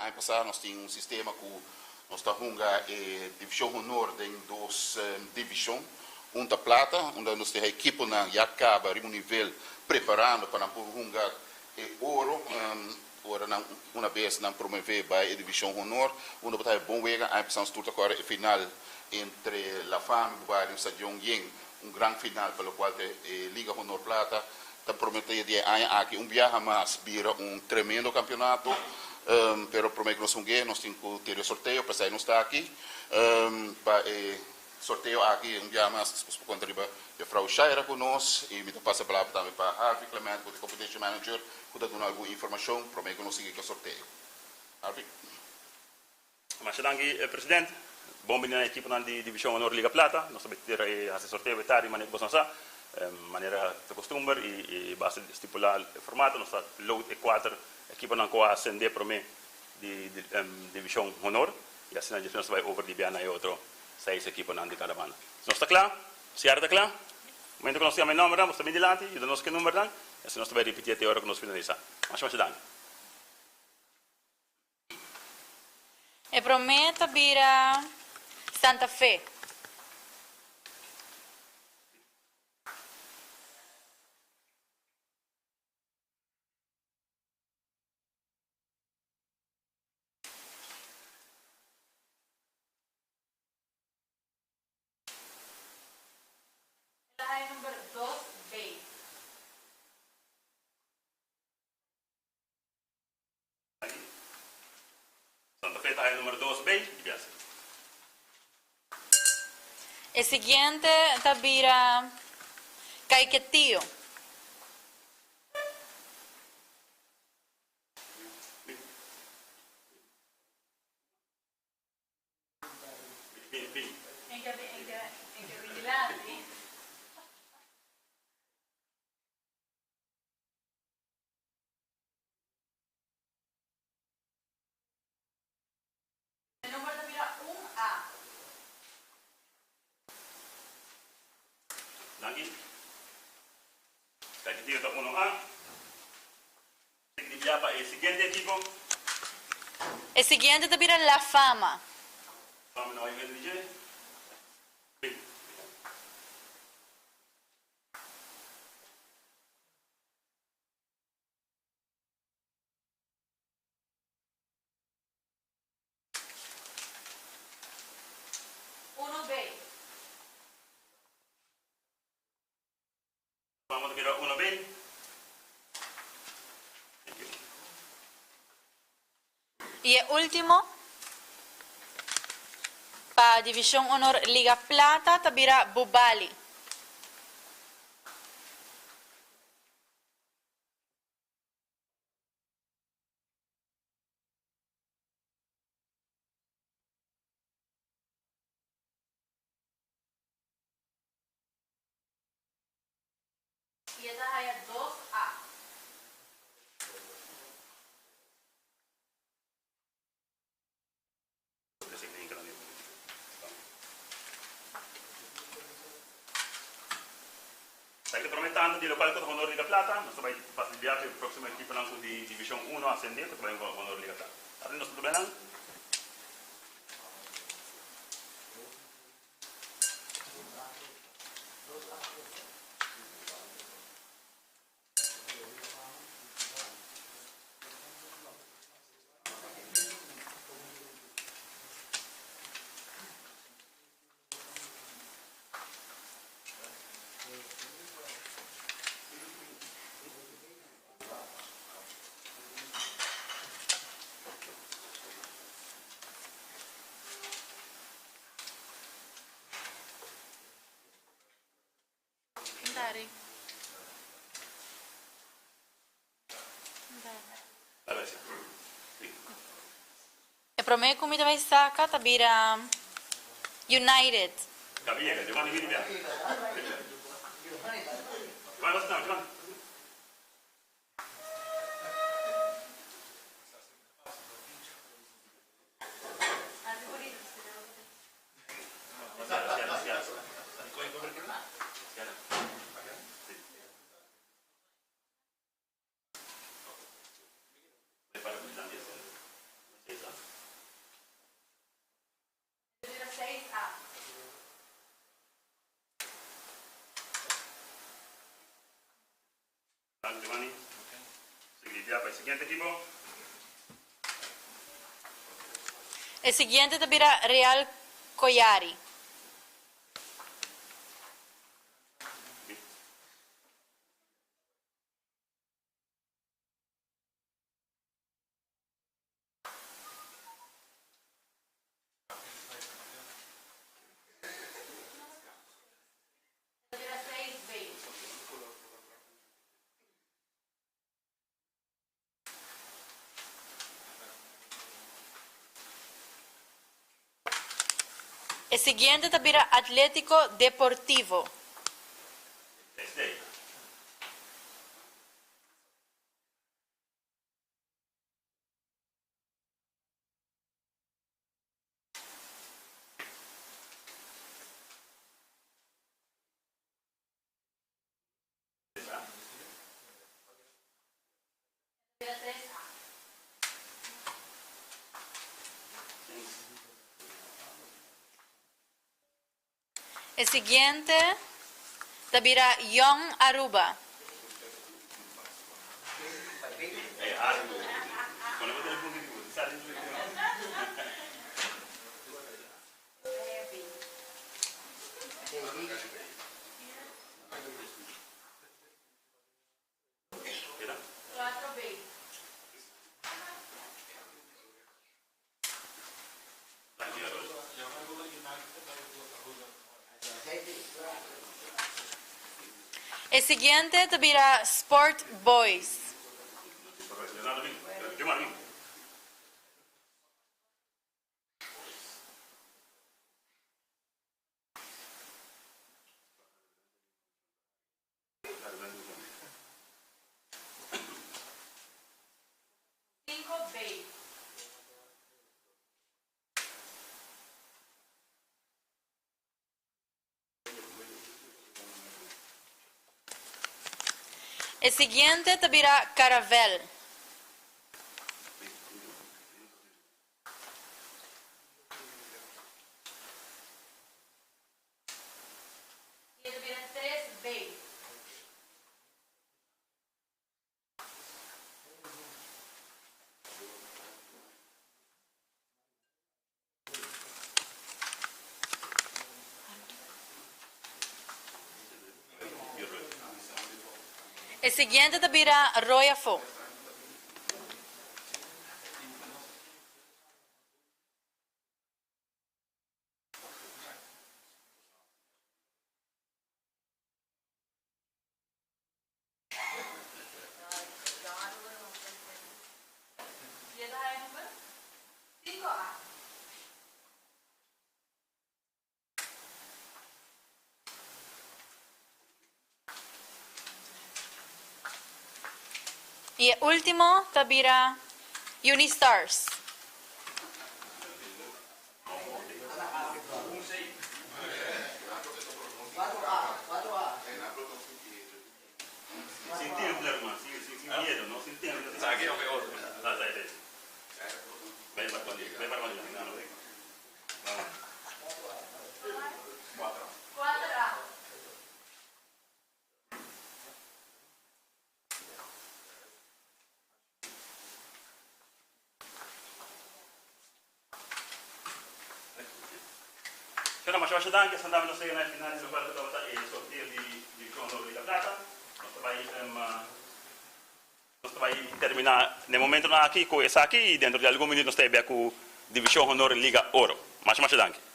Aña pasá nos tin un sistema ku nos ta hunga e Divishon Honor den dos divishon. Un ta plata, unda nos tin ekiponan ya kaba riba un nivel preparando pa nan por hunga e oro. Ora nan una bes nan promové bai e Divishon Honor, unda bo ta haña bon wega. Aña pasá nos tur ta kòrda e final entre La Fama i Bubari, un stadion yen, un gran final pa lokual ta e Liga Honor Plata. Ta prometé di e aña aki un biaha mas bira un tremendo kampeonato, pero promé ku nos hung'é nos tin ku tira e sorteo, p'esei nos ta aki pa e sorteo aki un biaha mas. Nos por konta riba Jefrou Shaira ku nos i mi ta pasa palabra tambe pa Harvey Clement ku ta e competition manager ku ta duna algun informashon promé ku nos sigui ku e sorteo. Harvey. Masha danki president. Bon bini na ekiponan di Divishon Honor Liga Plata. Nos ta bay tira e hasi sorteo e tardi manera ku boso sa. Manera ta kostumber i base stipulá e formato nos ta load e kuater ekiponan ku a asendé promé di Divishon Honor i asina dje nos ta bay over di bia na e otro seis ekiponan di kada banda. Nos ta kla? Siara ta kla? Momento ku nos yama e nòmbernan boso ta bin dilanti yuda nos ku e numbernan i asina nos ta bay ripití te ora ku nos finalisá. Masha masha danki. E promé ta bira Santa Fe. El a haña number dos B. Santa Fe ta haña numero dos bay di bias. E siguiente ta bira Caiquetio. E number ta bira un A. Danki. Danki tio ta uno A. Di bia pa e siguiente ekipo. E siguiente ta bira La Fama. Fama no hay hende di dje. Bin. Uno B. Vamos a bira uno B. Thank you. Y e ultimo pa Division Honor Liga Plata ta bira Bubali. I e ta haya dos A. Esaki ta prome tanda di local cu ta Honor Liga Plata. Nos ta bay pasa di biaha pa e proximo equiponan cu di Division Uno ascende cu ta bay hunga Honor Liga Plata. Arlene nos ta bay nan. E prome ku mi ta bai saka ta bira United. Danki Giovanni. Sigui bia pa e siguiente ekipo. E siguiente ta bira Real Koyari. E siguiente ta bira Atletico Deportivo. E siguiente ta bira Jong Aruba. E siguiente ta bira Sport Boys. E siguiente ta bira Caravel. I e ta bira 3B. E siguiente ta bira Royafo. I e último ta bira Unistars. Shona, masha masha danki. Esnan tambe nos a yega na e final di lokual ku tabata e sorteo di Divishon Honor Liga Plata. Nos ta bai nos ta bai terminá na e momentonan aki ku esaki i dentro di algun minuut nos ta e bek ku Divishon Honor Liga Oro. Masha masha danki.